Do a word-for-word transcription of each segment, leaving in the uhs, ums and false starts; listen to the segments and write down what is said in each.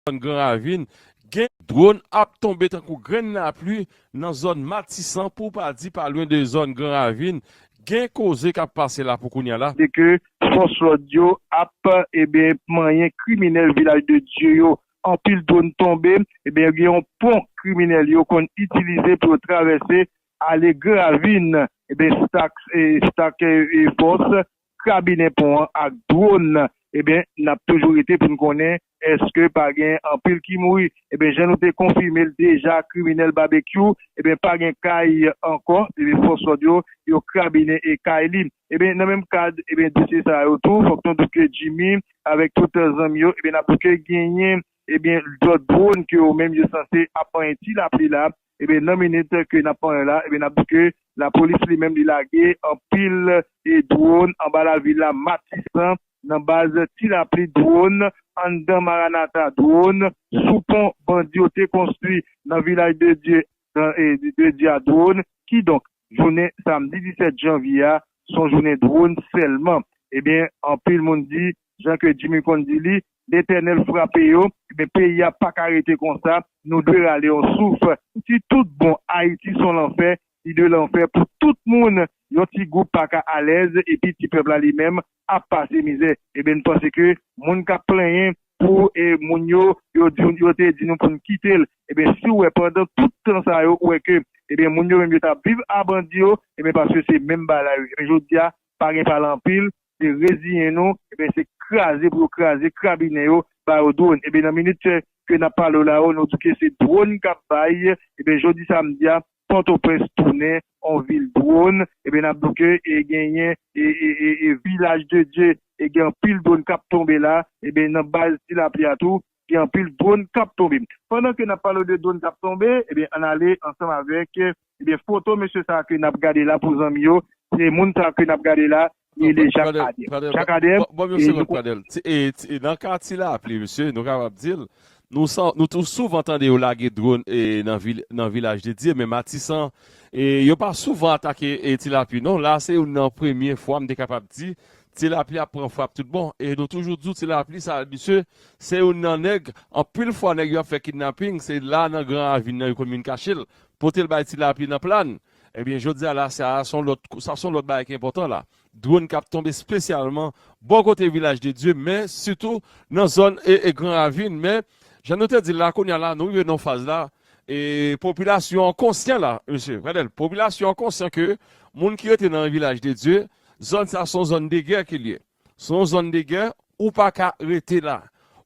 zòn Gran Ravin, gen dwòn ap tonbe tankou grenn lapli nan zòn Matisan, pou pa di pa lwen de zòn Gran Ravin. Gen koze k ap pase la pou kounye a la. De ke fòs lòd yo ap, ebyen, manyen kriminèl Vilaj de Dye yo. Anpil dwòn tonbe, ebyen, gen yon pon kriminèl yo konn itilize pou yo travèse ale Gran Ravin. Ebyen, stak, e, stak, e, e, fòs krabinen pon an ak dwòn. Ebyen, n ap toujou rete pou n konnen èske pa gen anpil ki mouri. Ebyen, jan nou te konfime l deja, kriminèl Babekyou, ebyen, pa gen kay ankò. Ebyen, fòs lòd yo, yo krabinen e kay li. Ebyen, nan menm kad, ebyen, dosye sa yo tou, fòk nou di ke Jimmy, avèk tout zanmi yo, ebyen, n ap di ke genyen, ebyen, dòt dwòn ke yo menm yo sanse ap manyen ti lapli la. Ebyen, nan minit ke n ap pran la, ebyen, n ap di ke lapolis li menm li lage anpil e dwòn anba lavil la, Matisan, nan baz ti lapli dwòn, anndan Maranata dwòn, sou pon bandi yo te konstwi nan Vilaj de Dye, nan, e, de Dye a dwòn. Kidonk, jounen samdi disèt janvye a, se yon jounen dwòn sèlman. Ebyen, anpil moun di, jan ke Jimmy konn di li, Letènèl frape yo, ebyen, peyi a pa ka rete konsa, nou dwe rale yon souf. Si tout bon Ayiti se yon lanfè, li dwe lanfè pou tout moun, yon ti gwoup pa ka alèz, epi ti pèp la li menm ap pase mizè. Ebyen, n panse ke moun k ap plenyen pou, e, moun yo, yo di, yo te di nou pou n kite l. Ebyen, si w wè pandan tout tan sa yo, ou wè ke, ebyen, moun yo menm yo t ap viv a bandi yo, ebyen, paske se menm bagay la yo. Ebyen, jodi a, pa gen pale anpil, se reziyen nou, ebyen, se kraze pou yo kraze, krabinen yo, ba yo dwòn. Ebyen, nan minit ke n ap pale w la yo, nou di ke se dwòn k ap bay, ebyen, jodi samdi a, Pòtoprens tounen yon vil dwòn, ebyen, n ap di ke, e, genyen, e, e, e, e, Vilaj de Dye, e, gen anpil dwòn k ap tonbe la, ebyen, nan baz ti lapli a tou, gen anpil dwòn k ap tonbe. Pandan ke n ap pale de dwòn k ap tonbe, ebyen, ann ale ansanm avèk, ebyen, foto mesye sa a ke n ap gade la pou zanmi yo, se moun sa a ke n ap gade la, li rele Jakadè. Jakadè, bon, bon, e, mesye nou Pradèl, ti, e, ti, nan ka ti lapli, mesye, nou kapab di l, nou, sa, nou tou souvan tande yo lage dwòn, e, nan vil, nan Vilaj de Dye, men Matisan, e, yo pa souvan atake, e, ti lapli, non. La, se youn nan premye fwa, m te kapab di, ti lapli ap pran frap tout bon. E nou toujou di w, ti lapli, sa, mesye, se youn nan nèg, anpil fwa, nèg yo ap fè kidnaping, se la, nan Gran Ravin nan, yo konn vin kache l, pote l bay ti lapli nan Plàn. Ebyen, jodi a la, sa, se yon lòt, sa, se yon lòt bagay ki enpòtan la. Dwòn k ap tonbe espesyalman bò kote Vilaj de Dye, men sitou nan zòn e, e Gran Ravin. Men, jan nou te di l la, kounye a la, nou rive nan faz la, e popilasyon an konsyan la, mesye, Pradèl, popilasyon an konsyan ke moun ki rete nan Vilaj de Dye, zòn sa se yon zòn de gè ke l ye. Se yon zòn de gè, ou pa ka rete la.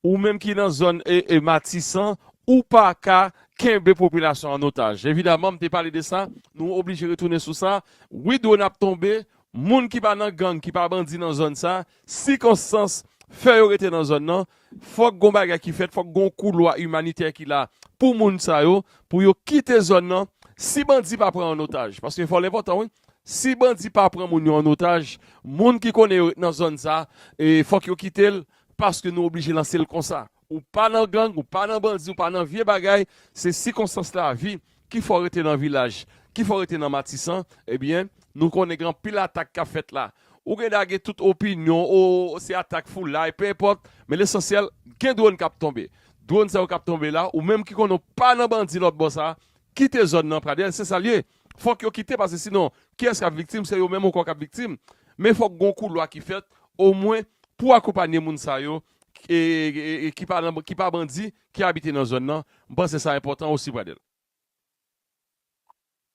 Ou menm ki nan zòn e, e Matisan, ou pa ka kenbe popilasyon an otaj. Evidaman, m te pale de sa, nou oblije retounen sou sa. Wi, dwòn ap tonbe, moun ki pa nan gang, ki pa bandi nan zòn sa, sikonstans fè yo rete nan zòn nan, fòk gon bagay ki fèt, fòk gon koulwa imanitè ki la pou moun sa yo, pou yo kite zòn nan. Si bandi pa pran an otaj, paske fò l enpòtan, wi. Si bandi pa pran moun yo an otaj, moun ki konnen yo ret nan zòn sa, e fòk yo kite l, paske nou oblije lanse l konsa. Ou pa nan gang, ou pa nan bandi, ou pa nan vye bagay, se sikonstans lavi ki fè w rete nan vilaj, ki fè w rete nan Matisan, ebyen, nou konnen gen anpil atak k ap fèt la. Ou gen dwa gen tout opinyon, o, se atak foulay, pe enpòt, men lesansyèl, gen dwòn k ap tonbe. Dwòn sa yo k ap tonbe la, ou menm ki konnen w pa nan bandi lòt bò sa, kite zòn nan, Pradèl, se sa l ye. Fòk yo kite, paske sinon, kiyès k ap viktim? Se yo menm ankò k ap viktim. Men fòk gon koulwa ki fèt, omwen pou akonpanye moun sa yo, e, e, e, ki pa nan, ki pa bandi, ki abite nan zòn nan. M panse sa enpòtan osi, Pradèl.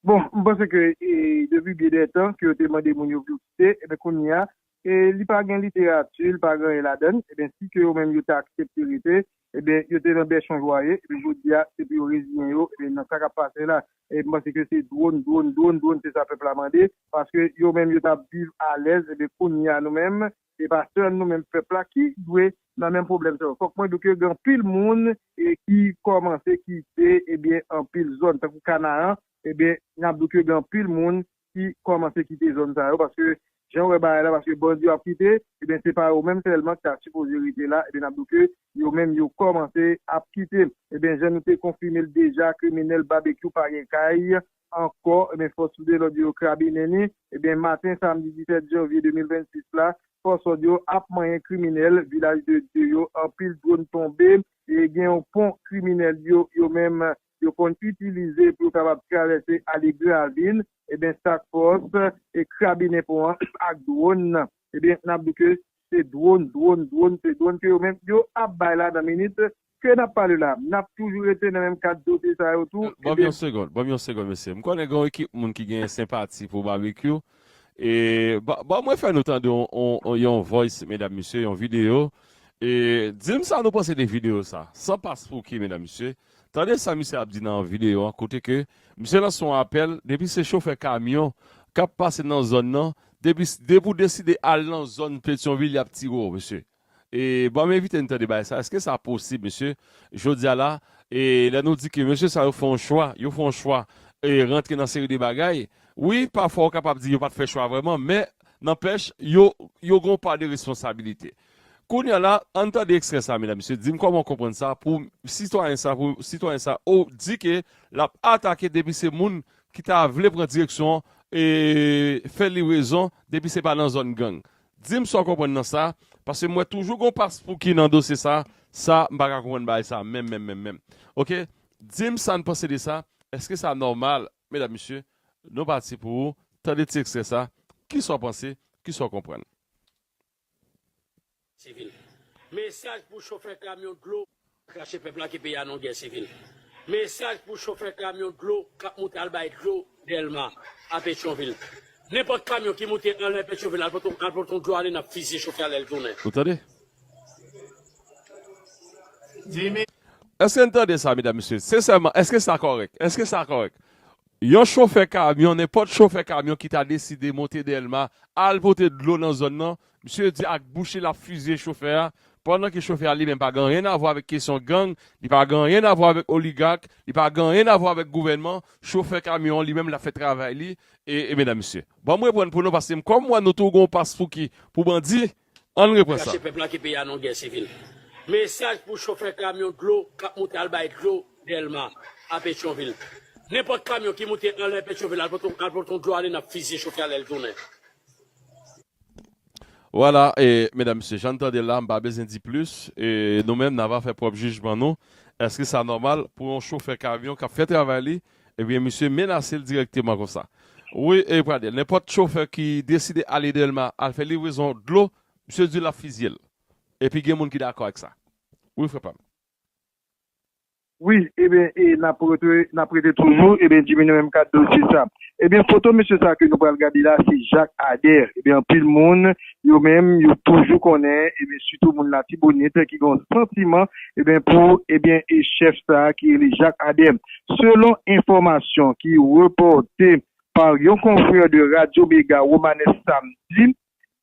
Bon, m panse ke, e, depi byen dè tan ke yo te mande moun yo pou yo kite, ebyen, kounye a, e li pa gen literati, li pa gen anyen ladan l, ebyen, si ke yo menm yo te aksepte rete, ebyen, yo te nan bèchon jwaye, ebyen, jodi a, se pou yo reziyen yo, ebyen, nan sa k ap pase la. E m panse ke se dwòn, dwòn, dwòn, dwòn, se sa pèp la mande, paske yo menm yo t ap viv alèz, ebyen, kounye a, nou menm, se pa sèl nou menm pèp la ki dwe nan menm pwoblèm sa yo. Fòk mwen di w ke gen anpil moun, e, ki kòmanse kite, ebyen, anpil zòn, tankou Kanaran, ebyen, n ap di w ke gen anpil moun ki kòmanse kite zòn sa yo, paske jan w wè bagay la, paske bandi yo ap kite, ebyen, se pa yo menm sèlman ki ta sipoze rete la, ebyen, n ap di w ke yo menm yo kòmanse ap kite. Ebyen, jan nou te konfime l deja, kriminèl Babekyou pa gen kay ankò, ebyen, fòs lòd yo krabinen li. Ebyen, maten samdi disèt janvye de mil vennsis la, fòs lòd yo ap manyen kriminèl Vilaj de Dye yo, anpil dwòn tonbe, e gen yon pon kriminèl yo, yo menm, yo konn itilize pou yo kapab travèse ale Gravin, ebyen, Task Force, e, krabinen pon an ak dwòn nan. Ebyen, n ap di ke se dwòn, dwòn, dwòn, se dwòn ke yo menm, yo ap bay la nan minit ke n ap pale la. N ap toujou rete nan menm kad dosye sa yo tou. Ban m yon segonn, ban m yon segonn, mesye. M konnen gen yon ekip moun ki gen senpati pou Babekyou. E, ba, ba mwen fè nou tande yon, yon, yon, yon voice, medam, mesye, yon videyo. E, di m sa nou panse de videyo sa. San paspouki, medam, mesye. Tande sa misye ap di nan videyo an, kote ke misye lanse yon apèl, depi se chofè kamyon k ap pase nan zòn nan, depi, depi w deside al nan zòn Petyonvil, y ap tire w, mesye. E, ban m envite n tande bagay sa. Èske sa posib, mesye? Jodi a la, e, lè nou di ke mesye sa yo fè yon chwa, yo fè yon chwa, e, rantre nan seri de bagay, wi, pafwa w kapab di yo pa t fè chwa vrèman, men, nanpèch, yo, yo gen yon pa de responsabilite. Kounye a la, ann tande ekstrè sa, medam, mesye. Di m kòman w konprann sa pou sitwayen sa, pou sitwayen sa, ou di ke l ap atake depi se moun ki ta vle pran direksyon, e, fè livrezon, depi se pa nan zòn gang. Di m sa w konprann nan sa, paske m wè toujou gon paspouki nan dosye sa, sa, m pa ka konprann bagay sa, menm, menm, menm, menm. Oke? Di m sa n panse de sa, èske sa nòmal, medam, mesye? Nou pati pou tande ti ekstrè sa, kisa w panse, kisa w konprann? Sivil. Mesaj pou chofè kamyon dlo. Krache pèp la ki peyi a nan gè sivil. Mesaj pou chofè kamyon dlo k ap moute al bay dlo Dèlma a Petyonvil. Nenpòt kamyon ki moute anlè Petyonvil al pote, al pote yon dlo ale, n ap fizye chofè a lè l tounen. Ou tande? Èske n tande sa, medam, mesye? Sensèman, èske sa kòrèk? Èske sa kòrèk? Yon chofè kamyon, nenpòt chofè kamyon ki ta deside monte Dèlma, al pote dlo nan zòn nan, misye di ak bouch li l ap fizye chofè a, pandan ke chofè a li menm pa gen anyen a vwa avèk kesyon gang, li pa gen anyen a vwa avèk oligak, li pa gen anyen a vwa avèk gouvènman, chofè kamyon an li menm l ap fè travay li, e, e medam, mesye. Ban m reprann pou nou, paske m, kòm m wè nou tou gon paspouki pou bandi, ann reprann sa. Krache pèp la ki peyi a nan gè sivil. Mesaj pou chofè kamyon dlo k ap moute al bay dlo Dèlma a Petyonvil. Nenpòt kamyon ki moute anlè Petyonvil al pote, al pote yon dlo ale, n ap fizye chofè a lè l tounen. Vwala, e, medam, mesye, jan n tande l la, m pa bezwen di plis. E, nou menm, n ava fè pwòp jijman nou. Èske sa nòmal pou yon chofè kamyon k ap fè travay li, ebyen, misye menase l dirèkteman konsa? Wi, e, Pradèl, nenpòt chofè ki deside ale Dèlma, al fè livrezon dlo, misye di l ap fizye l. Epi gen moun ki dakò ak sa. Wi, frè pa m. Wi, ebyen, e n ap rete, n ap rete toujou, ebyen, Jimmy, nan menm kad dosye sa. Ebyen, foto mesye sa ke nou pral gade la, se Jacques Ader. Ebyen, anpil moun, yo menm, yo toujou konnen, ebyen, sitou moun Latibonit, ki gen yon santiman, ebyen, pou, ebyen, e chèf sa ki rele Jacques Ader. Selon enfòmasyon ki repòte pa yon konfrè de Radio Mega Romanes samdi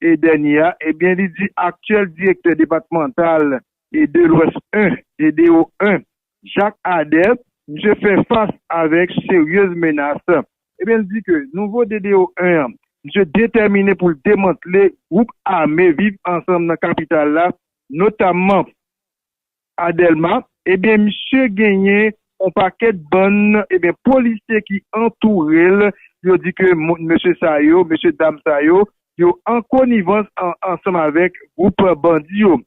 e dènye a, ebyen, li di aktyèl direktè depatmantal e de Lwès en e D O en, Jacques Ader, misye fè fas avèk seryez menas. Ebyen, li di ke nouvo D D O en an, misye detèmine pou l demantle gwoup ame Viv Ansanm nan kapital la, notamman a Dèlma, ebyen, misye genyen yon pakèt bann, ebyen, polisye ki antoure l. Yo di ke mo-, mesye sa yo, mesye dam sa yo, yo an konivans an-, ansanm avèk gwoup bandi yo.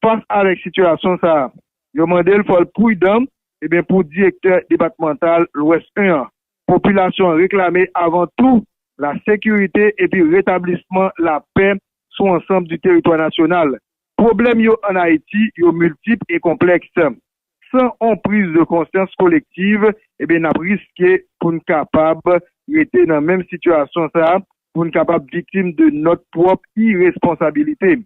Fas avèk sitiyasyon sa a, yo mande l fò l pridan, ebyen, pou direktè depatmantal Lwès en an. Popilasyon an reklame avan tou lasekirite epi retablisman lapè sou ansanm di teritwa nasyonal. Pwoblèm yo ann Ayiti, yo miltip e konplèks. San on priz de konsyans kolektiv, ebyen, n ap riske pou n kapab rete nan menm sitiyasyon sa a, pou n kapab viktim de nòt pwòp iresponsabilite.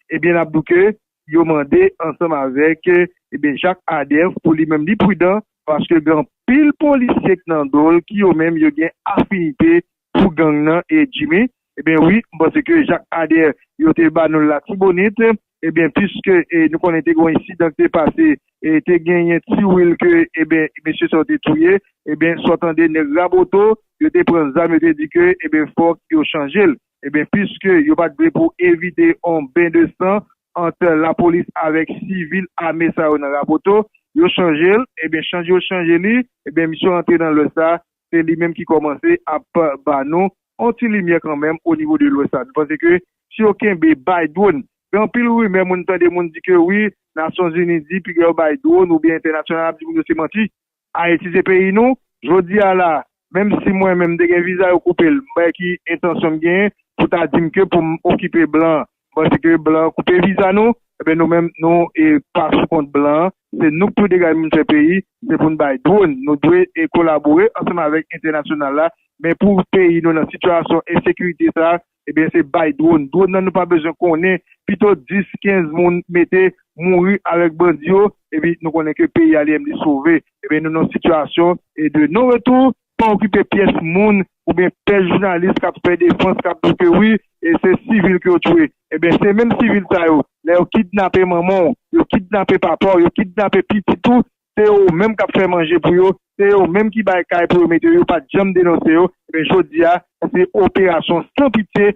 Ebyen, n ap di w ke yo mande ansanm avèk, ebyen, Jacques Ader pou li menm li pridan, paske gen anpil polisye k nan do l ki yo menm yo gen afinite pou gang nan e Jimmy. Ebyen wi, m panse ke Jacques Ader, yo te ba nou l Latibonit. Ebyen, piske, e, nou konnen te gen yon ensidan ki te pase, e te genyen Ti Wil ke, ebyen, mesye sa yo te touye. Ebyen, sa w tande nèg Raboto, yo te pran zam, yo te di ke, ebyen, fòk yo chanje l. Ebyen, piske yo pa t vle pou evite yon ben de san ant lapolis avèk sivil ame sa yo nan Raboto, yo chanje l. Ebyen, chanje yo chanje li, ebyen, misye rantre nan Lwès la, se li menm ki kòmanse ap ba nou on ti limyè kanmenm o nivo de Lwès la. Nou panse ke si yo kenbe bay dwòn, Gen anpil rimè, moun tande moun di ke wi, Nasyonzini di piga yo bay dwòn oubyen entènasyonal ap di moun yo se manti. Ayiti se peyi nou. Jodi a la, menm si mwen menm m te gen viza yo koupe l, m pa wè ki entansyon m genyen pou ta di m ke pou m okipe blan, m panse ke blan koupe viza nou, ebyen nou menm nou e pa sou kont blan, se nou k pou degaj moun fè peyi, se pou n bay dwòn, nou dwe e kolabore ansanm avèk entènasyonal la, men pou peyi nou nan sitiyasyon ensekirite sa, ebyen se bay dwòn. Dwòn nan nou pa bezwen konnen, pito dis, kenz moun mete mouri avèk bandi yo, epi nou konnen ke peyi a li menm li sove. Ebyen nou nan sitiyasyon e de non retou, pa okipe pyès moun oubyen pyès jounalis k ap fè defans, k ap di ke wi, e se sivil ke yo touye. Ebyen se menm sivil sa yo, lè yo kidnape manman w, yo kidnape papa w, yo kidnape pitit ou, se yo menm k ap fè manje pou yo, se yo menm ki bay kay pou yo mete yo, yo pa t janm denonse yo. Ebyen jodi a, se operasyon san pitye